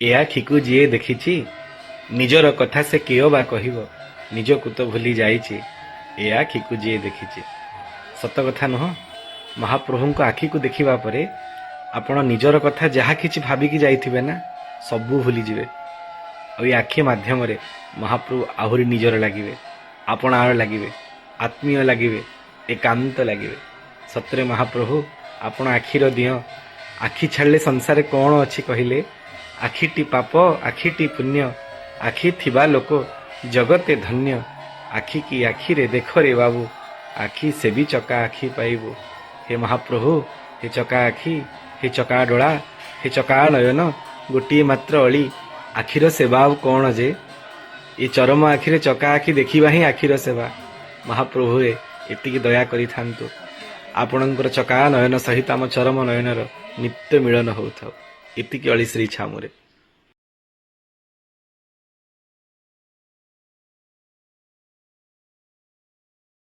ଏ ଆଖିକୁ ଯିଏ ଦେଖିଛି, ନିଜର କଥା ସେ କିଏ ବା କହିବ, ନିଜକୁ ତ ଭୁଲି ଯାଇଛି ଏ ଆଖିକୁ ଯିଏ ଦେଖିଛି। ସତ କଥା ନୁହଁ? ମହାପ୍ରଭୁଙ୍କ ଆଖିକୁ ଦେଖିବା ପରେ ଆପଣ ନିଜର କଥା ଯାହା କିଛି ଭାବିକି ଯାଇଥିବେ ନା, ସବୁ ଭୁଲିଯିବେ। ଆଉ ଏ ଆଖି ମାଧ୍ୟମରେ ମହାପ୍ରଭୁ ଆହୁରି ନିଜର ଲାଗିବେ, ଆପଣାର ଲାଗିବେ, ଆତ୍ମୀୟ ଲାଗିବେ, ଏକାନ୍ତ ଲାଗିବେ। ସତରେ ମହାପ୍ରଭୁ ଆପଣ ଆଖିର ଦିଅଁ। ଆଖି ଛାଡ଼ିଲେ ସଂସାରରେ କ'ଣ ଅଛି କହିଲେ? ଆଖିଟି ପାପ, ଆଖିଟି ପୁଣ୍ୟ, ଆଖି ଥିବା ଲୋକ ଜଗତେ ଧନ୍ୟ। ଆଖି କି ଆଖିରେ ଦେଖରେ ବାବୁ, ଆଖି ସେବି ଚକା ଆଖି ପାଇବୁ। ହେ ମହାପ୍ରଭୁ, ହେ ଚକା ଆଖି, ହେ ଚକା ଡୋଳା, ହେ ଚକା ନୟନ, ଗୋଟିଏ ମାତ୍ର ଅଳି, ଆଖିର ସେବା ଆଉ କ'ଣ ଯେ? ଏ ଚରମ ଆଖିରେ ଚକା ଆଖି ଦେଖିବା ହିଁ ଆଖିର ସେବା। ମହାପ୍ରଭୁରେ, ଏତିକି ଦୟା କରିଥାନ୍ତୁ, ଆପଣଙ୍କର ଚକା ନୟନ ସହିତ ଆମ ଚରମ ନୟନର ନିତ୍ୟ ମିଳନ ହେଉଥାଉ। ଏତିକି ଅଳି ଶ୍ରୀ ଛାମୁରେ।